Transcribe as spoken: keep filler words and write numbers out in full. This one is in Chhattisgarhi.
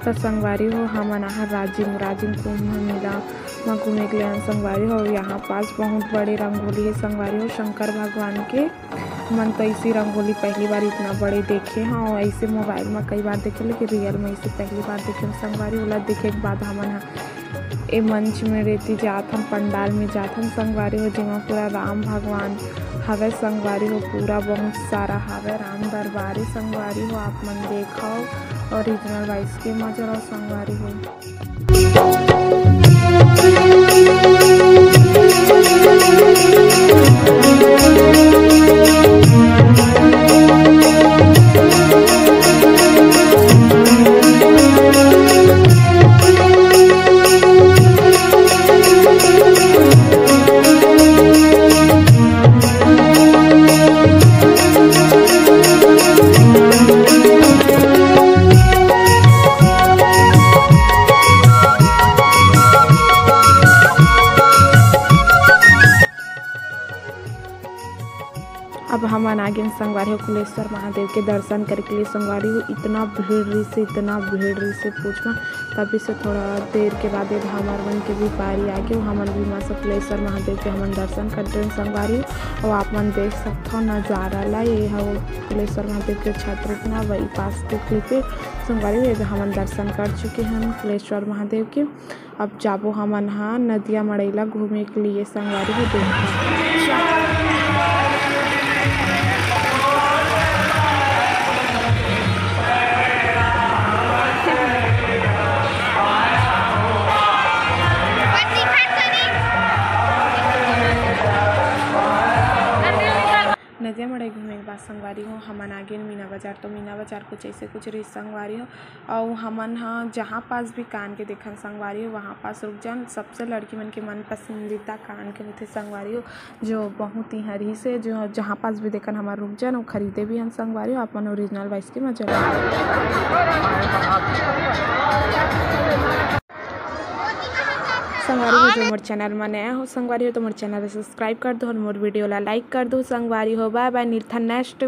त संगवारी हो, हमन आहा राजिम, राजिम कुंभ मेला म घूमे के लिए आन संगवारी हो। यहाँ पास बहुत बड़े रंगोली हे संगवारी हो, शंकर भगवान के। मन तो ऐसी रंगोली पहली बार इतना बड़े देखे हव, ऐसे मोबाइल म कई बार देखे, लेकिन रियल में ऐसे पहली बार देखे हव संगवारी। ओला देखे के बाद हमन ह ए मंच में रेती जात हन, पंडाल में जात हन संगवारी हो, जेमा पूरा राम भगवान हवय संगवारी हो, पूरा बहुत सारा हवय राम दरबार ए संगवारी हो। आप मन देखव, ओरिजिनल वॉइस के मजा लो संगवारी हो। अब हमन आ गेन संगवारी हो कुलेश्वर महादेव के दर्शन करे के लिए। संगवारी हो, इतना भीड़ रहिसे, इतना भीड़ रहिसे, पूछ मत। तभी से थोड़ा देर के बाद ये हमर मन के भी पारी आ गे, हमन भी मस्त कुलेश्वर महादेव के हमन दर्शन कर देन संगवारी हो। अउ आप मन देख सकथव नजारा ला, ये ह कुलेश्वर महादेव के छत्र ना, वही पास के clip हे संगवारी हो। ये हमन दर्शन कर चुके हन कुलेश्वर महादेव के। अब जाबो हमन हा नदिया मड़ई ला घूमे के लिए संगवारी हो, देखा। नदिया मड़ई घूमे के बाद संगवारी हो, हमन आ गेन मीना बाजार। तो मीना बाजार कुछ ऐसे कुछ रही संगवारी हो। अउ हमन ह जहाँ पास भी कान के देखन संगवारी हो, वहाँ पास रुक जान। सबसे लड़की मन के मन पसंदीदा कान के होथे संगवारी हो, जो बहुत ही हरी से, जो जहाँ पास भी देखन हमर रुक जान, वो खरीदे भी हन संगवारी हो। अपन ओरिजिनल वॉइस के मजा लो। संगवारी हो, जो मोर चैनल म नया हो संगवारी हो, तो मोर चैनल ला सब्सक्राइब कर दो और मोर वीडियो ला लाइक कर दो संगवारी हो। बाय बाय, मिलथन नेक्स्ट